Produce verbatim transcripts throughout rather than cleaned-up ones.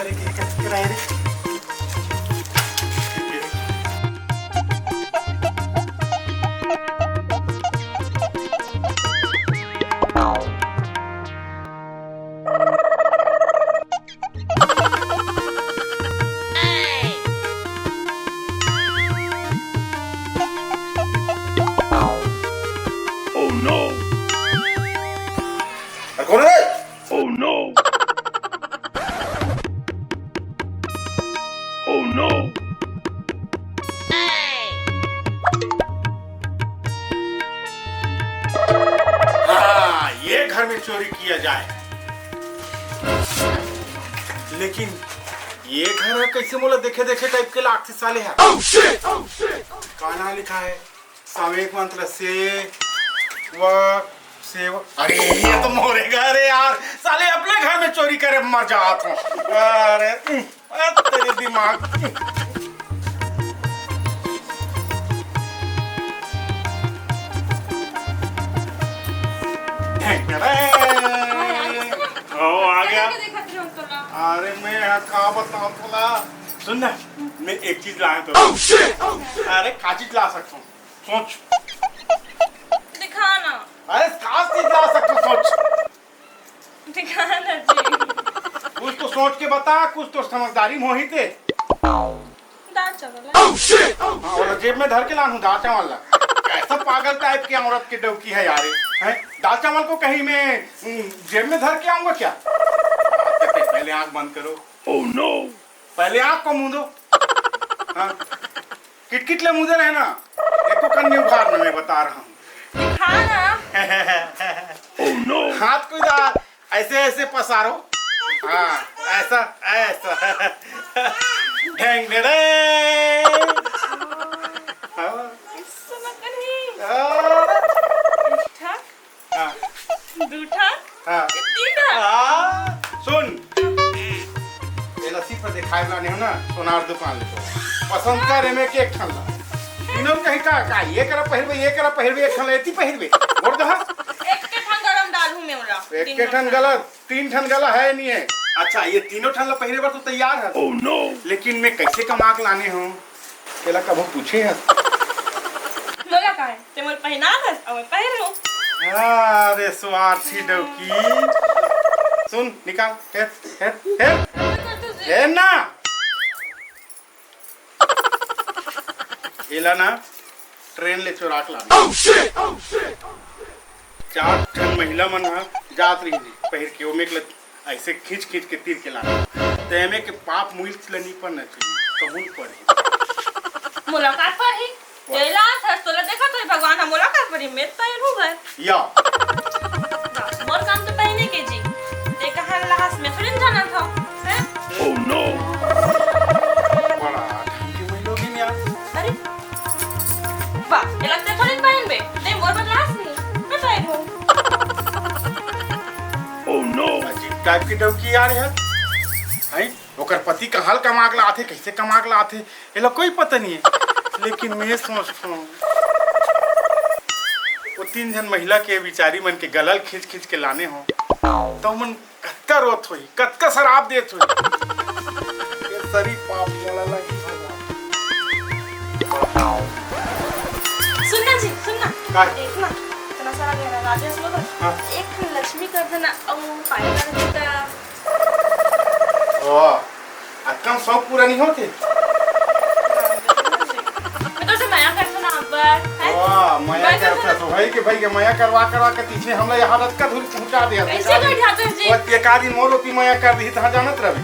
Oh no! अरे कौन है? Oh no! Oh no! हाँ, ये घर में चोरी किया जाए। लेकिन ये घर ह कइसे मोला देखे देखे टाइप के लागथे साले ह। का नाम लिखा है? सावेक मंत्र से व सेव। अरे, ये तो मोरे घर है यार। साले अपने घर में चोरी करे मर जात हूँ। अरे, उम, अरे तेरे दिमाग। ओ, आ गया। अरे मैं यहाँ का बताऊँ तोला। सुन ना, मैं एक चीज लाया तो। अरे का चीज ला सकता हूँ? सोच। दिखा ना। अरे का चीज ला सकता हूँ? सोच। दिखा ना जी। कुछ तो सोच के बता, कुछ तो समझदारी में होही ते। दाल चावल है। हाँ, वो जेब में धर के लानू दाल चावल ला। कैसा पागल टाइप की औरत की डौकी है यार ये, हैं? दाल चावल को कहीं मैं, हम्म, जेब में धर के आऊंगा क्या? पहले आंख बंद करो। Oh no! पहले आंख को मूंदो। हाँ। किटकिट ले मुंदे रहे ना, एको कन नहीं उघार ना, मैं बता रहा हूँ। दिखा ना। Oh no! हाथ को इधर ऐसे ऐसे पसारो। हाँ, ऐसा, ऐसा। ढेंग ढेरे। हाँ। ऐसा मत करी। हाँ। ठीक ठाक। हाँ। दू ठा? हाँ। ये तीन ठा? हाँ। सुन, ये लस्सी पर दिखाए वाला नहीं हो ना, सोनार दुकान ले तो। पसंद कर एमे के एक ठन ला। तीनों कहीं का, का, ये करा पहिरबे, ये करा पहिरबे, एक ठन ला एती पहिरबे। बोल दहा। एक के ठन गरम डालू में ओला। एक तीन के ठन ठन। गलत, तीन ठन गला है नहीं है। अच्छा, ये तीनों ठन ला पहिरे बर तो तैयार है। Oh no! लेकिन मैं कैसे कमा के लाने हूँ? तेला कभू पूछे हस? मोला काय? ते मोर पहिना हस, अउ मैं पहिर लूं। अरे स्वार्थी डौकी। सुन, निकाल, हेर, हेर, हेर। हेर ना। एला ना, ट्रेन ले चोरा के लाना। चार ठन महिला मन ह जात रहिन हे पहिर के, ओमे के ल-, ऐसे खींच खींच के तीर के लाना। ते एमे के पाप मुइल ल नी पड़ना चाहिए, कहूँ पड़े। मुलाकात पर ही। वाह। तेला थस तोला देखा तो भगवान ह मुलाकात पर ही, मैं तो एलू घर। या। बस, मोर काम तो पहने के जी। ते कहाँ लहास मैं थोड़ी न जाना था, हैं? Oh no! बड़ा ठंडी में लोग ही नहीं आ। अरे, वाह, ये लगता है थोड़ी पहन बे। नहीं, मोर बदलास नहीं, मैं पहन हूँ। Oh no! अजीब टाइप की डौकी आ रही है। हैं? ओकर पति कहाँ ल कमा के लाथे, कैसे कमा के लाथे, एला कोई पता नहीं है। लेकिन मैं सोचथों, वो तीन झन महिला के बिचारी मन के गला ल खींच खींच के लाने हो, तो मन कतका रोत होही, कतका शराब देत होही। ये सरी पाप मोला लगी भगवान। सुन ना जी, सुन ना। का? एक ना, इतना सारा गहना राजे सुनो तो। हाँ। एक लक्ष्मी कर देना, अउ पायल कर देता। वाह, अतका शौक पूरा नहीं होते। मैं तो से मया करता ना अब्बर, हैं? वाह, मया मैं तो करता तो भाई के भाई के मया करवा करवा के पीछे हमला यहाँ रतका धूल पहुँचा दे। ऐसे बैठा तो जी। वो एक आदमी मोर होती मया कर दी तो जानत रहे।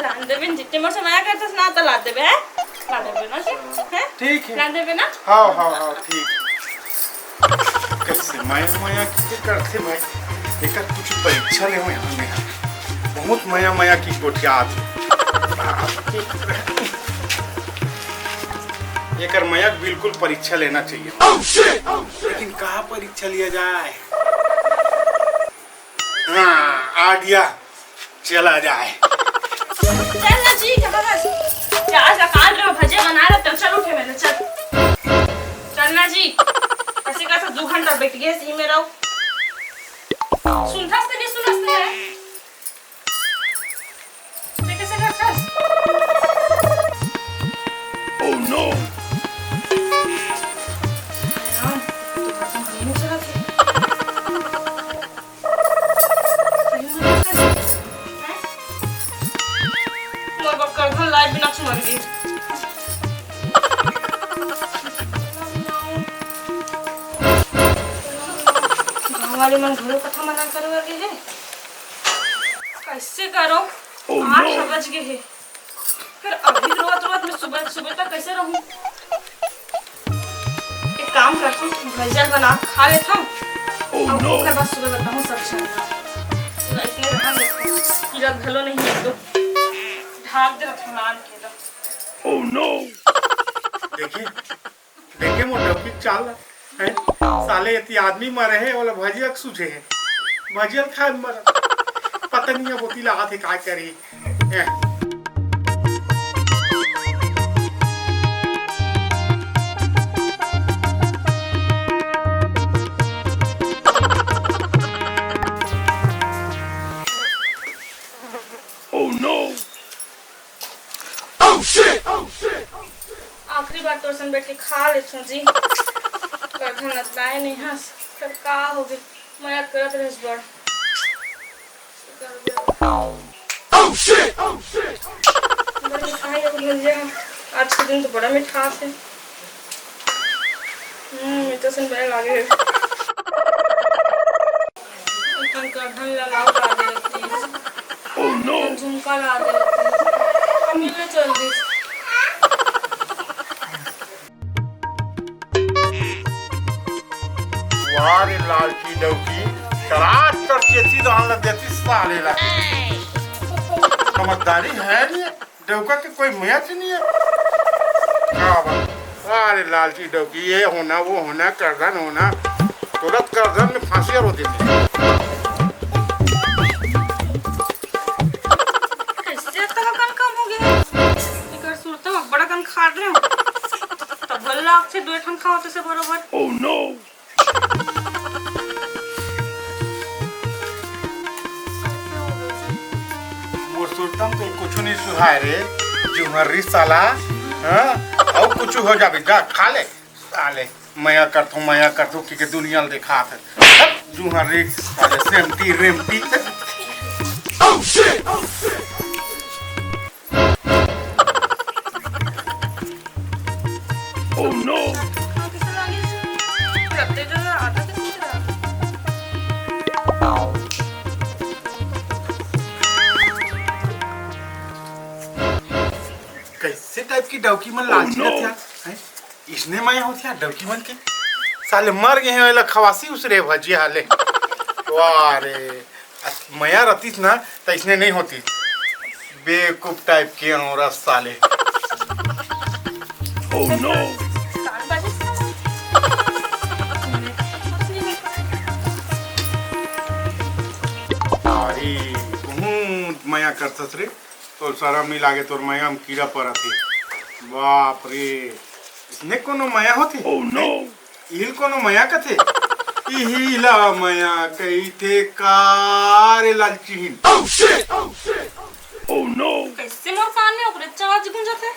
लान देबे न, जितने मोर से मया करता ना तो ला देबे, हैं? ला देबे ना जी, हैं? ठीक है। ला देबे ना? हाँ, हाँ, हाँ, ठीक। कैसे मया मया के करथे भाई, एकर कुछ परीक्षा ले हो यहाँ में। बहुत मया मया की गोठियात। एकर मया के बिल्कुल परीक्षा लेना चाहिए। लेकिन कहाँ परीक्षा लिया जाए? हाँ, आइडिया। चला जाए। चल ना जी, कहाँ बस? प्याज ला काट रहे हो, भजिया बना रहे हो, चल उठे मेरे, चल। चल ना जी। ऐसे कैसे दो घंटा बैठ गए इसी में रहो। सुनता से नहीं सुनता है। लाइट बिना चुमर गई। गाँव वाले मन घरो कथा मना करे वाले हे। कैसे करो? आठ बज गए हे। फिर अभी रोत रोत मैं सुबह सुबह तक कैसे रहूं? एक काम करता हूँ, भजिया बना खा लेता हूँ। और ओकर बाद सुबह बताऊँ सब चल रहा। पूरा इसमें रहन देता हूँ। कीड़ा घलो नहीं है तो ढाक दे रहा था नान के तो। देखिए, देखे मोर डौकी के चाल ला, हैं? साले एती आदमी मरे हे, ओला भजिया के सूझे हे। भजिया ल खाए मर। पता नहीं अब ओती लागत हे काय करही। हैं? आखिरी बार तोर संग बैठ के खा लेथों जी। करधन अतलाए नहीं हस, फिर का होगे? मया करत रहिस बड़। बड़ मिठाई अउ भजिया। आज के दिन तो बड़ा मिठास हे। हम्म, मीठा सन बड़ा लागे हे। अपन करधन ला लाऊ ला दे रखती। झुमका ला दे रखती। हम मिलने चल दिस। वाह रे लालची डौकी, चला चल चेती धान ला देती साले ला। समझदारी है नहीं, डौका के कोई मया च नहीं है। का बात? वाह रे लालची डौकी, ये होना, वो होना, करधन होना, तुरंत करधन में फांसी रो देती। कैसे इतना कन कम हो गया? एकर सुरता में बड़ा कन खा रहे हो। तब भला आपसे दो ठन खाओ तो से बरोबर। मोर सुरतम तो कुछ नहीं सुहाय रे, जुहर्री साला, हाँ? अउ कुछ हो जाबे, जा, खा ले, साले, मया करथो, मया करथो, कि के दुनिया ल देखात हे। हट, जुहर्री, साले, सेमटी, रेमटी। कैसे टाइप की डौकी मन लालची रथे यार, हैं? इसने मया होथे यार डौकी मन के। साले मर गए हैं, एला खवासी उसरे भजिया हाले। वाह रे। मया रतिस ना, त इसने नहीं होती। बेवकूफ टाइप के औरत साले। अरे, बहुत मया करतस रे। तोर शरम नहीं लागे, तोर मया में कीड़ा परत हे। बाप रे, इसने कोनो मया होथे? इहिल कोनो मया कथे? इहिला मया कहिथे का रे लालचीन? कैसे मोर कान में ओकरे चांच गूंजत हे?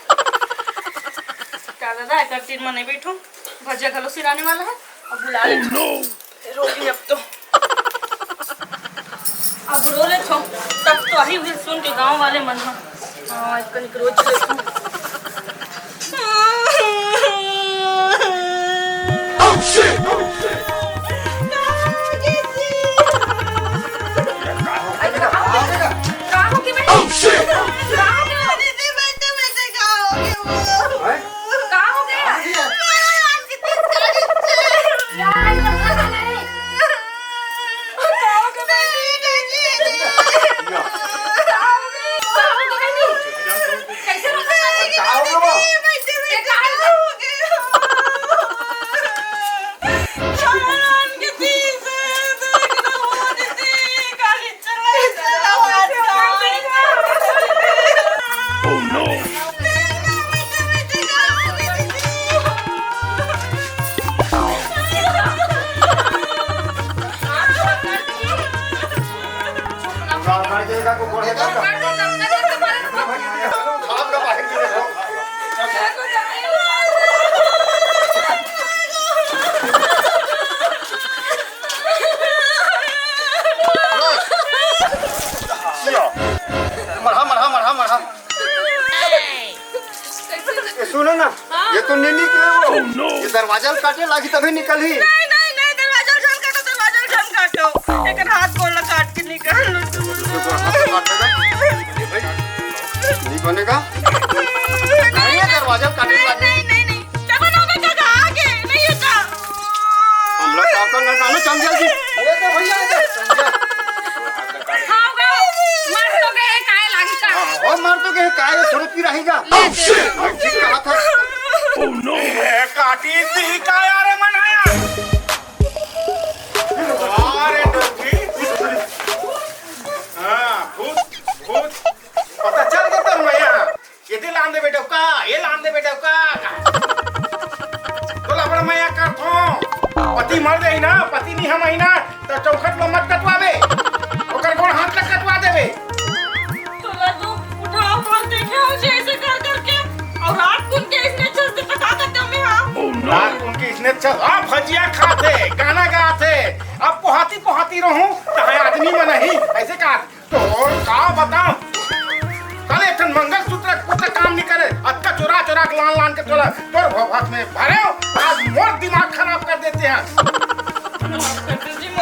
का दादा, एकर तीर म नहीं बैठो, भजिया घलो सिराने वाला है, अब बुला ले। रोगी अब तो। अब रो ले छो, तब तो आही हुई सुन के गांव वाले मन ह। हाँ, एक कनिक रोज ले छो। का हो के भाई? का हो के? दीदी, बैठे बैठे का हो गया वो? हैं? का हो गया? का हो गया? यार, ये तो पता नहीं। का हो गया बेटी? का हो गया? का हो गया बेटी? कैसे रोता है? का हो गया वो? ये का है? मरहा, मरहा, मरहा, मरहा। ना, हाँ। ये तो नहीं निकले वो। Oh, no। ये दरवाजा ल काटे लागी तभी निकलही। नहीं, नहीं, नहीं, दरवाजा ल झन काटो, दरवाजा ल झन काटो। एकर हाथ गोड़ ल काट के निकाल लो तुम। नहीं बनेगा। नहीं, ये दरवाजा ल काटे लागी। नहीं, नहीं, नहीं, नहीं। तब ना मैं कहा आगे, नहीं होता। हमला का करना, जानो, चल जल्दी। ये तो भैया, ये तो समझा। खाओगा? मर तो गए, काहे लागी का? हाँ, और मर तो गए, काहे थोड़े पी रही जा। ले दे। हम ठीक कहा था। Oh, no। ए, काटी दी का यार मनाया? अरे डोगी। हाँ, भूत, भूत। पता चल गया तेरे मया। ये दे लान दे बेटा का, ये लान दे बेटा का। तोला बड़ मया करथो। पति मर जाई ना, पति नहीं हम आई ना, तो चौखट में मत कटवावे। ओकर गोड़ हाथ तक कटवा देवे। तोला तो उठाओ, मार देखे हो जे ऐसे कर करके। और रात कुन के इसने चलते पता करते हमें, हाँ। रात कुन के इसने चल, अब भजिया खाते, गाना गाते, अब पोहाती पोहाती रहूं, तो है आदमी में नहीं, ऐसे कहा। तोर का बताओ, कल एक ठन मंगलसूत्र कुछ काम नहीं करे, अतका चोरा चोरा के लान लान के तोला तोर भभक में भरे हो, आज मोर दिमाग खराब कर देते हैं।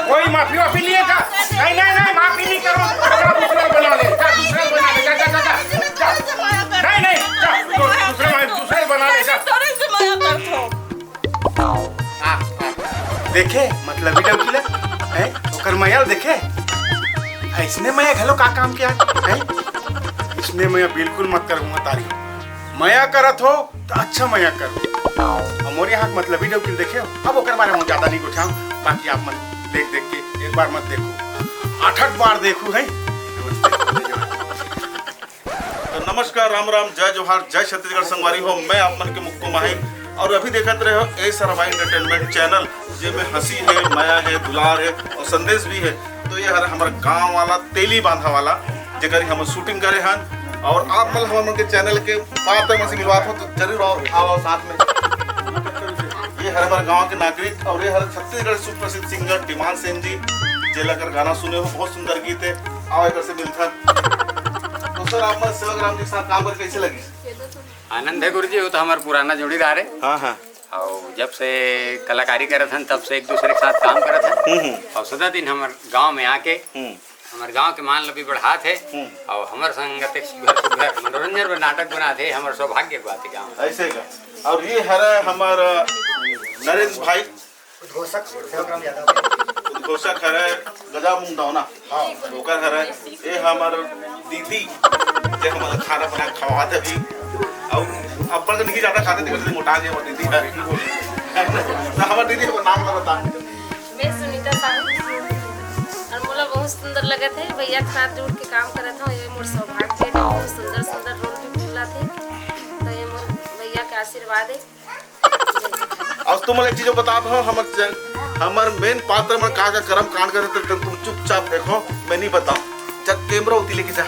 कोई माफी वाफी लिए का? नहीं, नहीं, नहीं, माफी नहीं करो। जा, दूसरा बना ले, जा, दूसरा बना ले, जा, जा, जा, जा, जा। नहीं, नहीं, जा, दू-, दूसरा, दूसरा बना ले, जा। आ, आ, देखे, मतलब ही डौकी ला, हैं? ओकर मया ल देखे? ऐसने मया घलो का काम किया, हैं? इसने मया बिल्कुल मत करहूँ तारी। मया करत हो, तो अच्छा मया करो। और मोर यहाँ के मतलब ही डौकी ल देखे हो? अब ओकर बारे में ज्यादा नहीं गोठियाऊँ, बाकी आप मन देख देख के एक बार मत देखो, आठ आठ बार देखो, हैं? तो नमस्कार, राम राम, जय जोहार, जय छत्तीसगढ़ संगवारी हो। मैं आप मन के मुक्कू माही और अभी देखत रहे हो ए सरवाई एंटरटेनमेंट चैनल, जेमे हंसी है, मया है, दुलार है और संदेश भी है। तो ये हर हमर गांव वाला, तेली बांधा वाला, जेकर हम शूटिंग करे हन। और आप मन हमर मन के चैनल के पात्र मन से मिलवात हो तो जरूर आओ, आओ, आओ साथ में। ये हर हमर गांव के नागरिक और ये हर छत्तीसगढ़ सुप्रसिद्ध सिंगर टीमान सेन जी, जेला कर गाना सुने हो, बहुत सुंदर गीत है। आओ एकर से मिलथन। तो सर, आप मन सेवक राम जी के साथ काम करके कैसे लगी? आनंद है गुरुजी, वो तो हमार पुराना जोड़ीदार है। हाँ, हाँ। और जब से कलाकारी करत हन, तब से एक दूसरे के साथ काम करत हन। हम्म, हम्म। और सदा दिन हमर गांव में आके हम्म। हमर गांव के मान ल भी बढ़ात हे। हम्म। और हमर संग अतेक सुघर सुघर मनोरंजन बर नाटक बनात हे, हमर सौभाग्य के बात हे गांव में। ऐसे का? और ये हरे हमर नरेंद्र भाई। उद्घोषक सेवकराम यादव। उद्घोषक हरे गजा मुंडौना। हाँ। ओकर हरे, ए हमर दीदी, जे हमर खाना बना के खवावत हे अभी। अउ अब्बड़ कन घी ज्यादा खाथे, तेकर से मोटा गे हमर दीदी हरे। तो हमर दीदी, हमर नाम ला बता। मैं सुनीता साहू, और मोला बहुत सुंदर लगत हे भैया के साथ जुड़ के काम करत हूँ। ये मोर सौभाग्य हे, बहुत सुंदर सुंदर रोल भी मिलत हे, तो ये मोर भैया के आशीर्वाद हे। और तुम एक चीज बता दो, हमर चैन-, हमर मेन पात्र मन का का कर्म कांड करत हे, तो तुम चुपचाप देखो, मैं नहीं बताऊं। जा कैमरा उती लेके जा।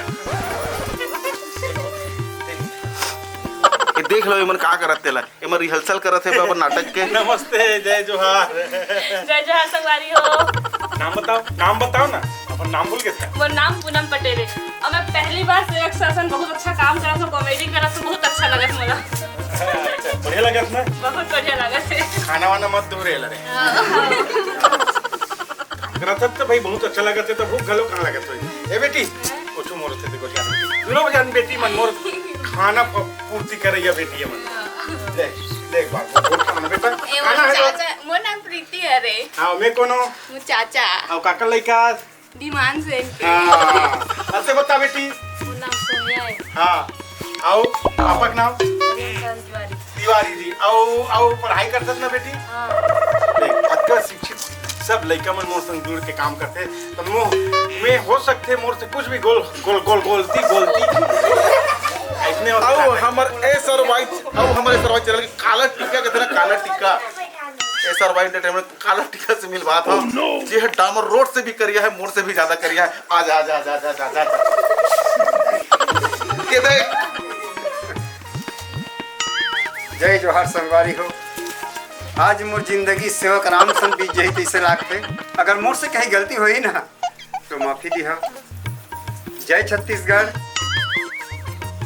ये देख लो, ये मन का करत तेला, ये मन रिहर्सल करत हे अपन नाटक के। नमस्ते, जय जोहार। जय जोहार संगवारी हो। नाम बताओ, नाम बताओ ना, अपन नाम भूल गए थे। मोर नाम पूनम पटेल हे। और मैं पहली बार सेवक शासन बहुत अच्छा काम करत हूँ, कॉमेडी करत हूँ, बहुत अच्छा लगत मोला। अच्छा, बढ़िया लगत ना? बहुत बढ़िया लगत हे। खाना वाना मत दूर रहे रे। काम करत हस तो भाई बहुत अच्छा लगत हे, तो भूख घलो कहाँ लगत होही? ए बेटी, कुछ मोर से देखो क्या, दोनों जान बेटी मन मोर खाना प-, पूर्ति करैया बेटी हे मन। देख, देख बात, मोर खाना बेटा, ए, खाना मोर है तो चाचा, मोर नाम प्रीति हरे। हाँ, मैं कोनो? मोर चाचा। और काकर लइका? डिमांड सेन के। हाँ, अते बता बेटी। मोर नाम सोनिया हे। हाँ, अउ पापा के नाम? प्रेमचंद तिवारी। तिवारी जी। अउ, अउ पढ़ाई करथस ना बेटी? हाँ। देख, अतका शिक्षित सब लइका मन मोर संग जुड़ के काम करथे, तो मो-, मैं हो सकथे मोर से कुछ भी गोल, गोल, गोल, गोलती, गोलती। ऐसने होथे अउ ना। हमर ए सरवाई, अउ हमर ए सरवाई चैनल के काला टीका कहथे ना, काला टीका। ए सरवाई एंटरटेनमेंट काला टीका से मिलवात हूँ। Oh, no। जे है डामर रोड से भी करिया है, मोर से भी ज्यादा करिया है। आजा, आजा, आजा। ये देख। जय जोहार संगवारी हो। आज मोर जिंदगी सेवक राम संग बीत जाही तइसे लागथे। अगर मोर से कहीं गलती होही ना, तो माफी दिहा। जय छत्तीसगढ़।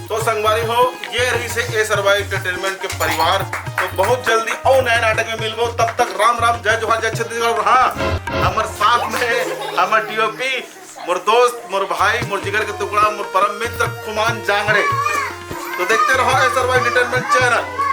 तो संगवारी हो, ये रहिस हे ए सरवाई एंटरटेनमेंट के परिवार। तो बहुत जल्दी अउ नए नाटक में मिलबो, तब तक राम राम, जय जोहार, जय छत्तीसगढ़। और हाँ, हमर साथ में हमर डीओपी, मोर दोस्त, मोर भाई, मोर जिगर के टुकड़ा, मोर परम मित्र खुमान जांगड़े। तो देखते रहो ए सरवाई एंटरटेनमेंट चैनल।